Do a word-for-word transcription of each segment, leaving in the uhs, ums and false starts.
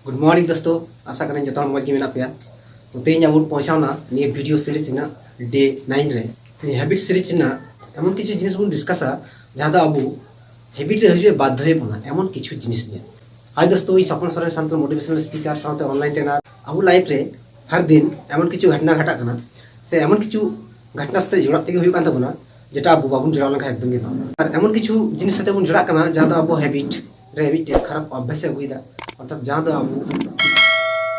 Good morning ᱫᱳᱥᱛᱳ, ᱟᱥᱟ ᱠᱟᱹᱱᱟᱹᱧ ᱡᱚᱛᱚ ᱦᱚᱲ ᱢᱚᱡᱽ ᱜᱮ ᱢᱮᱱᱟᱜ ᱯᱮᱭᱟ᱾ ᱛᱚ ᱛᱮᱦᱮᱧ ᱟᱵᱚ ᱵᱚᱱ ᱯᱳᱣᱪᱷᱟᱣᱱᱟ ᱱᱤᱭᱟᱹ ᱵᱷᱤᱰᱤᱭᱳ ᱥᱤᱨᱤᱡᱽ ᱨᱮᱱᱟᱜ ᱰᱮ ᱱᱟᱭᱤᱱ ᱨᱮ᱾ ᱛᱮᱦᱮᱧ ᱦᱮᱵᱤᱴ ᱥᱤᱨᱤᱡᱽ ᱨᱮᱱᱟᱜ ᱮᱢᱚᱱ ᱠᱤᱪᱷᱩ ᱡᱤᱱᱤᱥ ᱵᱚᱱ ᱰᱤᱥᱠᱟᱥᱟ ᱡᱟᱦᱟᱸ ᱫᱚ ᱟᱵᱚ ᱦᱮᱵᱤᱴ ᱨᱮ ᱦᱤᱡᱩᱜ ᱮ ᱵᱟᱫᱽᱫᱷᱚᱭᱮᱫ ᱵᱚᱱᱟ ᱮᱢᱚᱱ ᱠᱤᱪᱷᱩ ᱡᱤᱱᱤᱥ ᱱᱤᱭᱮ᱾ ᱦᱟᱭ ᱫᱳᱥᱛᱳ, ᱤᱧ ᱥᱚᱯᱚᱱ ᱥᱚᱨᱮᱱ, ᱥᱟᱱᱛᱟᱲ ᱢᱳᱴᱤᱵᱷᱮᱥᱚᱱᱟᱞ ᱥᱯᱤᱠᱟᱨ ᱥᱟᱶᱛᱮ ᱚᱱᱞᱟᱭᱤᱱ ᱴᱨᱮᱱᱟᱨ᱾ ᱟᱵᱚ ᱞᱟᱭᱤᱯᱷ ᱨᱮ ᱦᱟᱨ ᱫᱤᱱ ᱮᱢᱚᱱ ᱠᱤᱪᱷᱩ ᱜᱷᱚᱴᱱᱟ ᱜᱷᱟᱴᱟᱜ ᱠᱟᱱᱟ ᱥᱮ ᱮᱢᱚᱱ ᱠᱤᱪᱷᱩ ᱜᱷᱚᱴᱱᱟ ᱥᱟᱛᱮ ᱡᱚᱲᱟᱜ ᱛᱮᱜᱮ ᱦᱩᱭᱩᱜ ᱠᱟᱱ ᱛᱟᱵᱚᱱᱟ ᱡᱮᱴᱟ ᱟᱵᱚ ᱵᱟᱵᱚᱱ ᱡᱚᱲᱟᱣ ᱞᱮᱱᱠᱷᱟᱱ ᱮᱠᱫᱚᱢ ᱜᱮ ᱵᱟᱝ᱾ ᱟᱨ ᱮᱢᱚᱱ ᱠᱤᱪᱷᱩ ᱡᱤᱱᱤᱥ ᱥᱟᱛᱮ ᱵᱚᱱ ᱡᱚᱲᱟᱜ ᱠᱟᱱᱟ ᱡᱟᱦᱟᱸ ᱫᱚ ᱟᱵᱚ ᱦᱮᱵᱤᱴ ᱨᱮ ᱢᱤᱫᱴᱮᱱ ᱠᱷᱟᱨᱟᱯ ᱚᱵᱷᱭᱟᱥ ᱮ ᱟᱹᱜᱩᱭᱮᱫᱟ, ᱚᱨᱛᱷᱟᱛ ᱡᱟᱦᱟᱸ ᱫᱚ ᱟᱵᱚ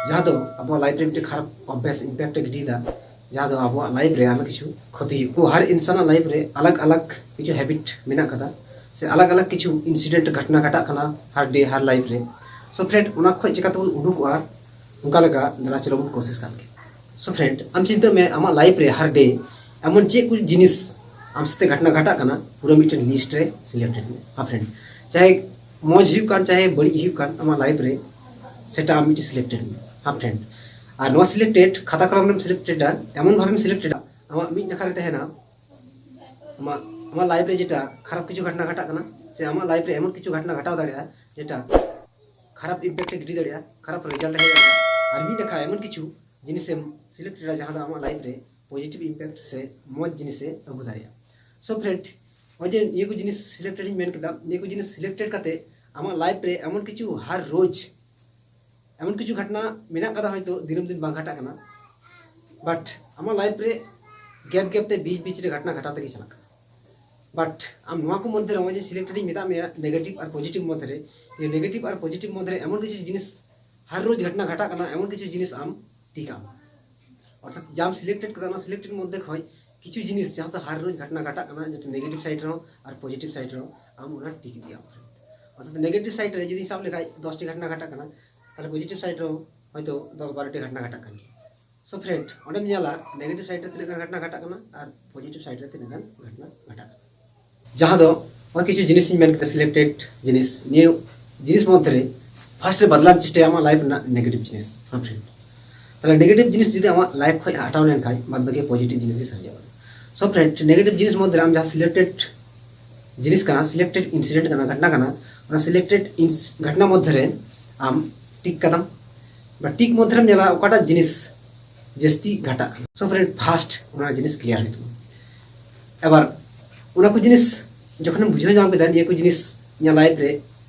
ᱡᱟᱦᱟᱸ ᱫᱚ ᱟᱵᱚᱣᱟᱜ ᱞᱟᱭᱤᱯᱷ ᱨᱮ ᱢᱤᱫᱴᱮᱱ ᱠᱷᱟᱨᱟᱯ ᱚᱵᱷᱭᱟᱥ ᱤᱢᱯᱮᱠᱴ ᱮ ᱜᱤᱰᱤᱭᱮᱫᱟ, ᱡᱟᱦᱟᱸ ᱫᱚ ᱟᱵᱚᱣᱟᱜ ᱞᱟᱭᱤᱯᱷ ᱨᱮ ᱟᱭᱢᱟ ᱠᱤᱪᱷᱩ ᱠᱷᱚᱛᱤ ᱦᱩᱭᱩᱜ᱾ ᱛᱚ ᱦᱟᱨ ᱤᱱᱥᱟᱱᱟᱜ ᱞᱟᱭᱤᱯᱷ ᱨᱮ ᱟᱞᱟᱜᱽ ᱟᱞᱟᱜᱽ ᱠᱤᱪᱷᱩ ᱦᱮᱵᱤᱴ ᱢᱮᱱᱟᱜ ᱠᱟᱫᱟ ᱥᱮ ᱟᱞᱟᱜᱽ ᱟᱞᱟᱜᱽ ᱠᱤᱪᱷᱩ ᱤᱱᱥᱤᱰᱮᱱᱴ ᱜᱷᱚᱴᱱᱟ ᱜᱷᱟᱴᱟᱜ ᱠᱟᱱᱟ ᱦᱟᱨ ᱰᱮ ᱦᱟᱨ ᱞᱟᱭᱤᱯᱷ ᱨᱮ᱾ ᱥᱳ ᱯᱷᱨᱮᱱᱰ, ᱚᱱᱟ ᱠᱷᱚᱡ ᱪᱤᱠᱟᱛᱮᱵᱚᱱ ᱩᱰᱩᱠᱚᱜᱼᱟ, ᱚᱱᱠᱟ ᱞᱮᱠᱟ ᱫᱮᱞᱟ ᱪᱚᱞᱚ ᱵᱚᱱ ᱠᱳᱥᱤᱥ ᱠᱟᱜ ᱜᱮ᱾ ᱥᱳ ᱯᱷᱨᱮᱱᱰ, ᱟᱢ ᱪᱤᱱᱛᱟᱹ ᱢᱮ, ᱟᱢᱟᱜ ᱞᱟᱭᱤᱯᱷ ᱨᱮ ᱦᱟᱨ ᱰᱮ ᱮᱢᱚᱱ ᱪᱮᱫ ᱠᱚ ᱡᱤᱱᱤᱥ ᱟᱢ ᱥᱟᱛᱮ ᱜᱷᱚᱴᱱᱟ ᱜᱷᱟᱴᱟᱜ ᱠᱟᱱᱟ, ᱯᱩᱨᱟᱹ ᱢᱤᱫᱴᱮᱱ ᱞᱤᱥᱴ ᱨᱮ ᱥᱤᱞᱮᱠᱴᱮᱰ ᱢᱮ᱾ ᱦᱮᱸ ᱯᱷᱨᱮᱱᱰ, ᱪᱟᱦᱮ ᱢᱚᱡᱽ ᱦᱩᱭᱩᱜ ᱠᱟᱱ ᱪᱟᱦᱮ ᱵᱟᱹᱲᱤᱡ ᱦᱩᱭᱩᱜ ᱠᱟᱱ ᱟᱢᱟᱜ ᱞᱟᱭᱤᱯᱷ ᱨᱮ, ᱥᱮᱴᱟ ᱟᱢ ᱢᱤᱫᱴᱮᱱ ᱥᱤᱞᱮᱠᱴᱮᱰ ᱢᱮ᱾ ᱦᱮᱸ ᱯᱷᱨᱮᱱᱰ, ᱟᱨ ᱱᱚᱣᱟ ᱥᱤᱞᱮᱠᱴᱮᱰ ᱠᱷᱟᱛᱟ ᱠᱚᱞᱚᱢ ᱨᱮᱢ ᱥᱤᱞᱮᱠᱴᱮᱰᱟ, ᱮᱢᱚᱱ ᱵᱷᱟᱵᱮᱢ ᱥᱤᱞᱮᱠᱴᱮᱰᱟ, ᱟᱢᱟᱜ ᱢᱤᱫ ᱱᱟᱠᱷᱟ ᱨᱮ ᱛᱟᱦᱮᱱᱟ ᱟᱢᱟᱜ ᱟᱢᱟᱜ ᱞᱟᱭᱤᱯᱷ ᱨᱮ ᱡᱮᱴᱟ ᱠᱷᱟᱨᱟᱯ ᱠᱤᱪᱷᱩ ᱜᱷᱚᱴᱱᱟ ᱜᱷᱟᱴᱟᱜ ᱠᱟᱱᱟ ᱥᱮ ᱟᱢᱟᱜ ᱞᱟᱭᱤᱯᱷ ᱨᱮ ᱮᱢᱚᱱ ᱠᱤᱪᱷᱩ ᱜᱷᱚᱴᱱᱟ ᱜᱷᱟᱴᱟᱣ ᱫᱟᱲᱮᱭᱟᱜᱼᱟ ᱡᱮᱴᱟ ᱠᱷᱟᱨᱟᱯ ᱤᱢᱯᱮᱠᱴ ᱮ ᱜᱤᱰᱤ ᱫᱟᱲᱮᱭᱟᱜᱼᱟ, ᱠᱷᱟᱨᱟᱯ ᱨᱮᱡᱟᱞᱴ ᱦᱮᱡ ᱫᱟᱲᱮᱭᱟᱜᱼᱟ᱾ ᱟᱨ ᱢᱤᱫ ᱱᱟᱠᱷᱟ ᱮᱢᱚᱱ ᱠᱤᱪᱷᱩ ᱡᱤᱱᱤᱥᱮᱢ ᱥᱤᱞᱮᱠᱴ ᱮᱫᱟ ᱡᱟᱦᱟᱸ ᱫᱚ ᱟᱢᱟᱜ ᱞᱟᱭᱤᱯᱷ ᱨᱮ ᱯᱚᱡᱤᱴᱤᱵᱷ ᱤᱢᱯᱮᱠᱴ ᱥᱮ ᱢᱚᱡᱽ ᱡᱤᱱᱤᱥᱮ ᱟᱹᱜᱩ ᱫᱟᱲᱮᱭᱟᱜᱼᱟ᱾ ᱥᱳ ᱯᱷᱨᱮᱱᱰ, ᱱᱚᱜᱼᱚᱭ ᱡᱮ ᱱᱤᱭᱟᱹ ᱠᱚ ᱡᱤᱱᱤᱥ ᱥᱤᱞᱮᱠᱴᱮᱰ ᱤᱧ ᱢᱮᱱ ᱠᱮᱫᱟ, ᱱᱤᱭᱟᱹ ᱠᱚ ᱡᱤᱱᱤᱥ ᱥᱤᱞᱮᱠᱴᱮᱰ ᱠᱟᱛᱮ ᱟᱢᱟᱜ ᱞᱟᱭᱤᱯᱷ ᱨᱮ ᱮᱢᱚᱱ ᱠᱤᱪᱷᱩ ᱦᱟᱨ ᱨᱳᱡᱽ ᱮᱢᱚᱱ ᱠᱤᱪᱷᱩ ᱜᱷᱚᱴᱱᱟ ᱢᱮᱱᱟᱜ ᱠᱟᱫᱟ, ᱦᱚᱭᱛᱳ ᱫᱤᱱᱟᱹᱢ ᱫᱤᱱ ᱵᱟᱝ ᱜᱷᱟᱴᱟᱜ ᱠᱟᱱᱟ, ᱵᱟᱴ ᱟᱢᱟᱜ ᱞᱟᱭᱤᱯᱷ ᱨᱮ ᱜᱮᱯ ᱜᱮᱯ ᱛᱮ ᱵᱤᱪ ᱵᱤᱪ ᱨᱮ ᱜᱷᱚᱴᱱᱟ ᱜᱷᱟᱴᱟᱣ ᱛᱮᱜᱮ ᱪᱟᱞᱟᱜ ᱠᱟᱱᱟ᱾ ᱵᱟᱴ ᱟᱢ ᱱᱚᱣᱟ ᱠᱚ ᱢᱚᱫᱽᱫᱷᱮ ᱨᱮ ᱱᱚᱜᱼᱚᱭ ᱡᱮ ᱥᱤᱞᱮᱠᱴᱮᱰ ᱤᱧ ᱢᱮᱛᱟᱜ ᱢᱮᱭᱟ ᱱᱮᱜᱮᱴᱤᱵᱷ ᱟᱨ ᱯᱚᱡᱤᱴᱤᱵᱷ ᱢᱚᱫᱽᱫᱷᱮ ᱨᱮ, ᱱᱮᱜᱮᱴᱤᱵᱷ ᱟᱨ ᱯᱚᱡᱤᱴᱤᱵᱷ ᱢᱚᱫᱽᱫᱷᱮ ᱨᱮ ᱮᱢᱚᱱ ᱠᱤᱪᱷᱩ ᱡᱤᱱᱤᱥ ᱦᱟᱨ ᱨᱳᱡᱽ ᱜᱷᱚᱴᱱᱟ ᱜᱷᱟᱴᱟᱜ ᱠᱟᱱᱟ, ᱮᱢᱚᱱ ᱠᱤᱪᱷᱩ ᱡᱤᱱᱤᱥ ᱟᱢ ᱴᱤᱠ ᱟᱢ, ᱚᱨᱛᱷᱟᱛ ᱡᱟᱢ ᱥᱤᱞᱮᱠᱴᱮᱰ ᱠᱟᱫᱟ ᱚᱱᱟ ᱥᱤᱞᱮᱠᱴᱮᱰ ᱢᱚᱫᱽᱫᱷᱮ ᱠᱷᱚᱱ ᱠᱤᱪᱷᱩ ᱡᱤᱱᱤᱥ ᱡᱟᱦᱟᱸ ᱫᱚ ᱦᱟᱨ ᱨᱳᱡᱽ ᱜᱷᱚᱴᱱᱟ ᱜᱷᱟᱴᱟᱜ ᱠᱟᱱᱟ, ᱡᱮᱴᱟ ᱱᱮᱜᱮᱴᱤᱵᱷ ᱥᱟᱭᱤᱰ ᱨᱮᱦᱚᱸ ᱟᱨ ᱯᱚᱡᱤᱴᱤᱵᱷ ᱥᱟᱭᱤᱰ ᱨᱮᱦᱚᱸ, ᱟᱢ ᱚᱱᱟ ᱴᱤᱠ ᱤᱫᱤᱭᱟᱢ᱾ ᱚᱨᱛᱷᱟᱛ ᱱᱮᱜᱮᱴᱤᱵᱷ ᱥᱟᱭᱤᱰ ᱨᱮ ᱡᱩᱫᱤ ᱥᱟᱵ ᱞᱮᱠᱷᱟᱡ ᱫᱚᱥᱴᱤ ᱜᱷᱚᱴᱱᱟ ᱜᱷᱟᱴᱟᱜ ᱠᱟᱱᱟ, ᱛᱟᱦᱞᱮ ᱯᱚᱡᱤᱴᱤᱵᱷ ᱥᱟᱭᱤᱰ ᱨᱮᱦᱚᱸ ᱦᱚᱭᱛᱳ ᱫᱚᱥ ᱵᱟᱨᱚᱴᱤ ᱜᱷᱚᱴᱱᱟ ᱜᱷᱟᱴᱟᱜ ᱠᱟᱱ ᱜᱮᱭᱟ᱾ ᱥᱳ ᱯᱷᱨᱮᱱᱰ, ᱚᱸᱰᱮᱢ ᱧᱮᱞᱟ ᱱᱮᱜᱮᱴᱤᱵᱷ ᱥᱟᱭᱤᱰ ᱨᱮ ᱛᱤᱱᱟᱹᱜ ᱜᱟᱱ ᱜᱷᱚᱴᱱᱟ ᱜᱷᱟᱴᱟᱜ ᱠᱟᱱᱟ ᱟᱨ ᱯᱚᱡᱤᱴᱤᱵᱷ ᱥᱟᱭᱤᱰ ᱨᱮ ᱛᱤᱱᱟᱹᱜ ᱜᱟᱱ ᱜᱷᱚᱴᱱᱟ ᱜᱷᱟᱴᱟᱜ ᱠᱟᱱᱟ᱾ ᱡᱟᱦᱟᱸ ᱫᱚ ᱱᱚᱜᱼᱚᱭ ᱠᱤᱪᱷᱩ ᱡᱤᱱᱤᱥ ᱤᱧ ᱢᱮᱱ ᱠᱮᱫᱟ ᱥᱤᱞᱮᱠᱴᱮᱰ ᱡᱤᱱᱤᱥ, ᱱᱤᱭᱟᱹ ᱡᱤᱱᱤᱥ ᱢᱚᱫᱽᱫᱷᱮ ᱨᱮ ᱯᱷᱟᱨᱥᱴ ᱨᱮ ᱵᱟᱫᱞᱟᱣ ᱪᱮᱥᱴᱟᱭᱟ ᱟᱢᱟᱜ ᱞᱟᱭᱤᱯᱷ ᱨᱮᱱᱟᱜ ᱱᱮᱜᱮᱴᱤᱵᱷ ᱡᱤᱱᱤᱥ᱾ ᱦᱮᱸ ᱯᱷᱨᱮᱱᱰ, ᱛᱟᱦᱞᱮ ᱱᱮᱜᱮᱴᱤᱵᱷ ᱡᱤᱱᱤᱥ ᱡᱩᱫᱤ ᱟᱢᱟᱜ ᱞᱟᱭᱤᱯᱷ ᱠᱷᱚᱱ ᱦᱟᱴᱟᱣ ᱞᱮᱱᱠᱷᱟᱱ ᱵᱟᱫ ᱵᱟᱹᱠᱤ ᱯᱚᱡᱤᱴᱤᱵᱷ ᱡᱤᱱᱤᱥ ᱜᱮ ᱥᱟᱨᱡᱟᱜᱼᱟ᱾ ᱥᱳ ᱯᱷᱨᱮᱱᱰ, ᱱᱮᱜᱮᱴᱤᱵᱷ ᱡᱤᱱᱤᱥ ᱢᱚᱫᱽᱫᱷᱮ ᱨᱮ ᱟᱢ ᱡᱟᱦᱟᱸ ᱥᱤᱞᱮᱠᱴᱮᱰ ᱡᱤᱱᱤᱥ ᱠᱟᱱᱟ, ᱥᱤᱞᱮᱠᱴᱮᱰ ᱤᱱᱥᱤᱰᱮᱱᱴ ᱠᱟᱱᱟ, ᱜᱷᱚᱴᱱᱟ ᱠᱟᱱᱟ, ᱚᱱᱟ ᱥᱤᱞᱮᱠᱴᱮᱰ ᱜᱷᱚᱴᱱᱟ ᱢᱚᱫᱽᱫᱷᱮ ᱨᱮ ᱟᱢ ᱴᱤᱠ ᱠᱟᱫᱟᱢ, ᱵᱟ ᱴᱤᱠ ᱢᱚᱫᱽᱫᱷᱮ ᱨᱮᱢ ᱧᱮᱞᱟ ᱚᱠᱟᱴᱟᱜ ᱡᱤᱱᱤᱥ ᱡᱟᱹᱥᱛᱤ ᱜᱷᱟᱴᱟᱜ ᱠᱟᱱᱟ᱾ So friend, first ᱚᱱᱟ ᱡᱤᱱᱤᱥ clear ᱦᱩᱭᱩᱜ ᱛᱟᱢᱟ᱾ ᱟᱵᱟᱨ ᱚᱱᱟ ᱠᱚ ᱡᱤᱱᱤᱥ ᱡᱚᱠᱷᱚᱱᱮᱢ ᱵᱩᱡᱷᱟᱹᱣ ᱧᱟᱢ ᱠᱮᱫᱟ ᱱᱤᱭᱟᱹ ᱠᱚ ᱡᱤᱱᱤᱥ ᱤᱧᱟᱹᱜ life ᱨᱮ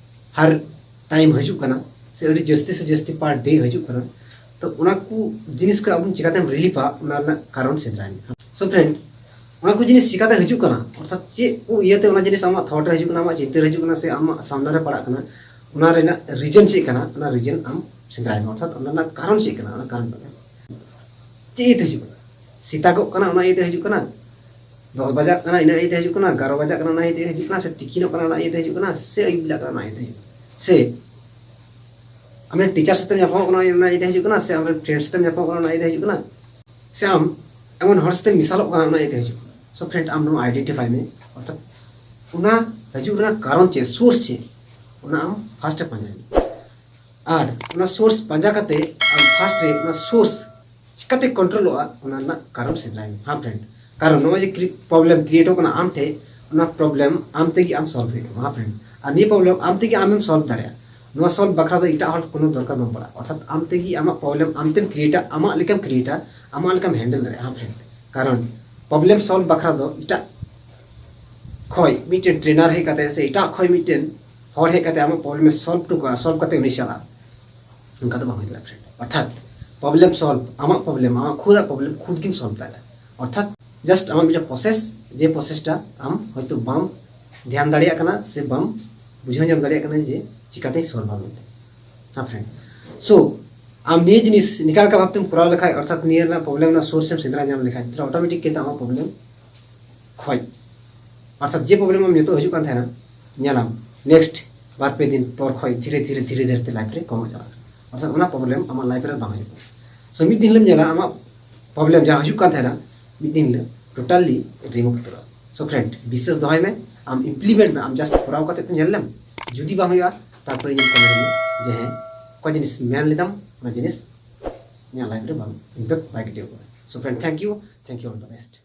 ᱦᱟᱨ time ᱦᱤᱡᱩᱜ ᱠᱟᱱᱟ, ᱥᱮ ᱟᱹᱰᱤ ᱡᱟᱹᱥᱛᱤ ᱥᱮ ᱡᱟᱹᱥᱛᱤ per day ᱦᱤᱡᱩᱜ ᱠᱟᱱᱟ, ᱛᱚ ᱚᱱᱟ ᱠᱚ ᱡᱤᱱᱤᱥ ᱠᱚ ᱟᱵᱚ ᱪᱤᱠᱟᱛᱮᱢ reliefᱟ, ᱚᱱᱟ ᱨᱮᱱᱟᱜ ᱠᱟᱨᱚᱱ ᱥᱮᱸᱫᱽᱨᱟᱭ ᱢᱮ᱾ So friend, ᱚᱱᱟ ᱠᱚ ᱡᱤᱱᱤᱥ ᱪᱤᱠᱟᱛᱮ ᱦᱤᱡᱩᱜ ᱠᱟᱱᱟ, ᱚᱨᱛᱷᱟᱛ ᱪᱮᱫ ᱠᱚ ᱤᱭᱟᱹᱛᱮ ᱚᱱᱟ ᱡᱤᱱᱤᱥ ᱟᱢᱟᱜ thought ᱨᱮ ᱦᱤᱡᱩᱜ ᱠᱟᱱᱟ, ᱟᱢᱟᱜ ᱪᱤᱱᱛᱟᱹ ᱨᱮ ᱦᱤᱡᱩᱜ ᱠᱟᱱᱟ, ᱥᱮ ᱟᱢᱟᱜ ᱥᱟᱢᱱᱟ ᱨᱮ ᱯᱟᱲᱟᱜ ᱠᱟᱱᱟ, ᱚᱱᱟ ᱨᱮᱱᱟᱜ reason ᱪᱮᱫ ᱠᱟᱱᱟ, ᱚᱱᱟ reason ᱟᱢ ᱥᱮᱸᱫᱽᱨᱟᱭ ᱢᱮ, ᱚᱨᱛᱷᱟᱛ ᱚᱱᱟ ᱨᱮᱱᱟᱜ ᱠᱟᱨᱚᱱ ᱪᱮᱫ ᱠᱟᱱᱟ, ᱚᱱᱟ ᱠᱟᱨᱚᱱ ᱵᱟᱰᱟᱭ ᱢᱮ᱾ ᱪᱮᱫ ᱤᱭᱟᱹᱛᱮ ᱦᱤᱡᱩᱜ ᱠᱟᱱᱟ? ᱥᱮᱛᱟᱜᱚᱜ ᱠᱟᱱᱟ, ᱚᱱᱟ ᱤᱭᱟᱹᱛᱮ ᱦᱤᱡᱩᱜ ᱠᱟᱱᱟ? ᱫᱚᱥ ᱵᱟᱡᱟᱜ ᱠᱟᱱᱟ, ᱤᱱᱟᱹ ᱤᱭᱟᱹᱛᱮ ᱦᱤᱡᱩᱜ ᱠᱟᱱᱟ? ᱮᱜᱟᱨᱚ ᱵᱟᱡᱟᱜ ᱠᱟᱱᱟ, ᱚᱱᱟ ᱤᱭᱟᱹᱛᱮ ᱦᱤᱡᱩᱜ ᱠᱟᱱᱟ? ᱥᱮ ᱛᱤᱠᱤᱱᱚᱜ ᱠᱟᱱᱟ, ᱚᱱᱟ ᱤᱭᱟᱹᱛᱮ ᱦᱤᱡᱩᱜ ᱠᱟᱱᱟ? ᱥᱮ ᱟᱹᱭᱩᱵ ᱵᱮᱞᱟᱜ ᱠᱟᱱᱟ, ᱚᱱᱟ ᱤᱭᱟᱹᱛᱮ ᱦᱤᱡᱩᱜ ᱠᱟᱱᱟ? ᱥᱮ ᱟᱢᱨᱮᱱ teacher ᱥᱟᱛᱮᱢ ᱧᱟᱯᱟᱢᱚᱜ ᱠᱟᱱᱟ, ᱚᱱᱟ ᱤᱭᱟᱹᱛᱮ ᱦᱤᱡᱩᱜ ᱠᱟᱱᱟ? ᱥᱮ ᱟᱢᱨᱮᱱ friend ᱥᱟᱛᱮᱢ ᱧᱟᱯᱟᱢᱚᱜ ᱠᱟᱱᱟ, ᱚᱱᱟ ᱤᱭᱟᱹᱛᱮ ᱦᱤᱡᱩᱜ ᱠᱟᱱᱟ? ᱥᱮ ᱟᱢ ᱮᱢᱚᱱ ᱦᱚᱲ ᱥᱟᱛᱮᱢ ᱢᱮᱥᱟᱞᱚᱜ ᱠᱟᱱᱟ, ᱚᱱᱟ ᱤᱭᱟᱹᱛᱮ ᱦᱤᱡᱩᱜ ᱠᱟᱱᱟ? So friend, ᱟᱢ ᱱᱚᱣᱟ identify ᱢᱮ, ᱚᱨᱛᱷᱟᱛ ᱚᱱᱟ ᱦᱤᱡᱩᱜ ᱨᱮᱱᱟᱜ ᱠᱟᱨᱚᱱ ᱪᱮᱫ, source ᱪᱮᱫ, ᱚᱱᱟ ᱟᱢ first ᱨᱮ ᱯᱟᱸᱡᱟᱭ ᱢᱮ᱾ ᱟᱨ ᱚᱱᱟ source ᱯᱟᱸᱡᱟ ᱠᱟᱛᱮ ᱟᱢ first ᱨᱮ ᱚᱱᱟ source ᱪᱤᱠᱟᱛᱮ controlᱚᱜᱼᱟ, ᱚᱱᱟ ᱨᱮᱱᱟᱜ ᱠᱟᱨᱚᱱ ᱥᱮᱸᱫᱽᱨᱟᱭ ᱢᱮ᱾ ᱦᱮᱸ friend, ᱠᱟᱨᱚᱱ ᱱᱚᱜᱼᱚᱭ ᱡᱮ problem create ᱠᱟᱱᱟ ᱟᱢ ᱴᱷᱮᱱ, ᱚᱱᱟ problem ᱟᱢ ᱛᱮᱜᱮ ᱟᱢ solve ᱦᱩᱭᱩᱜ ᱛᱟᱢᱟ᱾ ᱦᱮᱸ friend, ᱟᱨ ᱱᱤᱭᱟᱹ problem ᱟᱢ ᱛᱮᱜᱮ ᱟᱢᱮᱢ solve ᱫᱟᱲᱮᱭᱟᱜᱼᱟ᱾ ᱱᱚᱣᱟ solve ᱵᱟᱠᱷᱨᱟ ᱫᱚ ᱮᱴᱟᱜ ᱦᱚᱲ ᱠᱳᱱᱳ ᱫᱚᱨᱠᱟᱨ ᱵᱟᱝ ᱯᱟᱲᱟᱜᱼᱟ᱾ ᱚᱨᱛᱷᱟᱛ ᱟᱢ ᱛᱮᱜᱮ ᱟᱢᱟᱜ problem ᱟᱢ ᱛᱮᱢ createᱟ, ᱟᱢᱟᱜ ᱞᱮᱠᱟᱢ createᱟ, ᱟᱢᱟᱜ ᱞᱮᱠᱟᱢ handle ᱫᱟᱲᱮᱭᱟᱜᱼᱟ᱾ ᱦᱮᱸ friend, ᱠᱟᱨᱚᱱ problem solve ᱵᱟᱠᱷᱨᱟ ᱫᱚ ᱮᱴᱟᱜ ᱠᱷᱚᱡ ᱢᱤᱫᱴᱮᱱ trainer ᱦᱮᱡ ᱠᱟᱛᱮ ᱥᱮ ᱮᱴᱟᱜ ᱠᱷᱚᱡ ᱢᱤᱫᱴᱮᱱ ᱦᱚᱲ ᱦᱮᱡ ᱠᱟᱛᱮ ᱟᱢᱟᱜ problem ᱮ solve ᱦᱚᱴᱚ ᱠᱟᱜᱼᱟ, solve ᱠᱟᱛᱮ ᱩᱱᱤ ᱪᱟᱞᱟᱜᱼᱟ, ᱚᱱᱠᱟ ᱫᱚ ᱵᱟᱝ ᱦᱩᱭ ᱫᱟᱲᱮᱭᱟᱜᱼᱟ friend᱾ ᱚᱨᱛᱷᱟᱛ problem solve, ᱟᱢᱟᱜ problem, ᱟᱢᱟᱜ ᱠᱷᱩᱫᱟᱜ problem ᱠᱷᱩᱫ ᱜᱮᱢ solve ᱫᱟᱲᱮᱭᱟᱜᱼᱟ᱾ ᱚᱨᱛᱷᱟᱛ just ᱟᱢᱟᱜ ᱢᱤᱫᱴᱮᱱ process, ᱡᱮ processᱴᱟ ᱟᱢ ᱦᱚᱭᱛᱳ ᱵᱟᱢ ᱫᱷᱮᱭᱟᱱ ᱫᱟᱲᱮᱭᱟᱜ ᱠᱟᱱᱟ ᱥᱮ ᱵᱟᱢ ᱵᱩᱡᱷᱟᱹᱣ ᱧᱟᱢ ᱫᱟᱲᱮᱭᱟᱜ ᱠᱟᱱᱟ ᱡᱮ ᱪᱤᱠᱟᱛᱮᱧ solveᱟ ᱢᱮᱱᱛᱮ᱾ ᱦᱮᱸ friend, so ᱟᱢ ᱱᱤᱭᱟᱹ ᱡᱤᱱᱤᱥ ᱱᱤᱠᱟ ᱞᱮᱠᱟ ᱵᱷᱟᱵᱛᱮᱢ ᱠᱚᱨᱟᱣ ᱞᱮᱠᱷᱟᱡ, ᱚᱨᱛᱷᱟᱛ ᱱᱤᱭᱟᱹ ᱨᱮᱱᱟᱜ problem ᱨᱮᱱᱟᱜ source ᱮᱢ ᱥᱮᱸᱫᱽᱨᱟ ᱧᱟᱢ ᱞᱮᱠᱷᱟᱡ, ᱛᱟᱦᱞᱮ automatic ᱠᱤᱱᱛᱩ ᱟᱢᱟᱜ problem ᱠᱷᱚᱡ, ᱚᱨᱛᱷᱟᱛ ᱡᱮ problem ᱟᱢ ᱱᱤᱛᱚᱜ ᱦᱤᱡᱩᱜ ᱠᱟᱱ ᱛᱟᱦᱮᱱᱟ, ᱧᱮᱞᱟᱢ next ᱵᱟᱨ ᱯᱮ ᱫᱤᱱ ᱯᱚᱨ ᱠᱷᱚᱡ ᱫᱷᱤᱨᱮ ᱫᱷᱤᱨᱮ ᱫᱷᱤᱨᱮ ᱫᱷᱤᱨᱮ ᱛᱮ life ᱨᱮ ᱠᱚᱢᱚᱜ ᱪᱟᱞᱟᱜ ᱠᱟᱱᱟ᱾ ᱚᱨᱛᱷᱟᱛ ᱚᱱᱟ problem ᱟᱢᱟᱜ life ᱨᱮ ᱵᱟᱝ ᱦᱤᱡᱩᱜ ᱠᱟᱱᱟ᱾ So ᱢᱤᱫ ᱫᱤᱱ ᱦᱤᱞᱳᱜ ᱧᱮᱞᱟ ᱟᱢᱟᱜ problem ᱡᱟᱦᱟᱸ ᱦᱤᱡᱩᱜ ᱠᱟᱱ ᱛᱟᱦᱮᱱᱟ, ᱢᱤᱫ ᱫᱤᱱ ᱦᱤᱞᱳᱜ totally remove ᱩᱛᱟᱹᱨᱚᱜᱼᱟ᱾ So friend, ᱵᱤᱥᱥᱟᱥ ᱫᱚᱦᱚᱭ ᱢᱮ, ᱟᱢ implement ᱢᱮ, ᱟᱢ just ᱠᱚᱨᱟᱣ ᱠᱟᱛᱮ ᱛᱚ ᱧᱮᱞ ᱞᱮᱢ, ᱡᱩᱫᱤ ᱵᱟᱝ ᱦᱩᱭᱩᱜᱼᱟ ᱛᱟᱨᱯᱚᱨᱮ ᱤᱧ comment ᱢᱮ ᱡᱮ ᱦᱮᱸ, ᱚᱠᱟ ᱡᱤᱱᱤᱥ ᱢᱮᱱ ᱞᱮᱫᱟᱢ ᱚᱱᱟ ᱡᱤᱱᱤᱥ ᱤᱧᱟᱹᱜ life ᱨᱮ ᱵᱟᱝ impact ᱵᱟᱭ create ᱠᱟᱱᱟ᱾ So friend, thank you, thank you, all the best᱾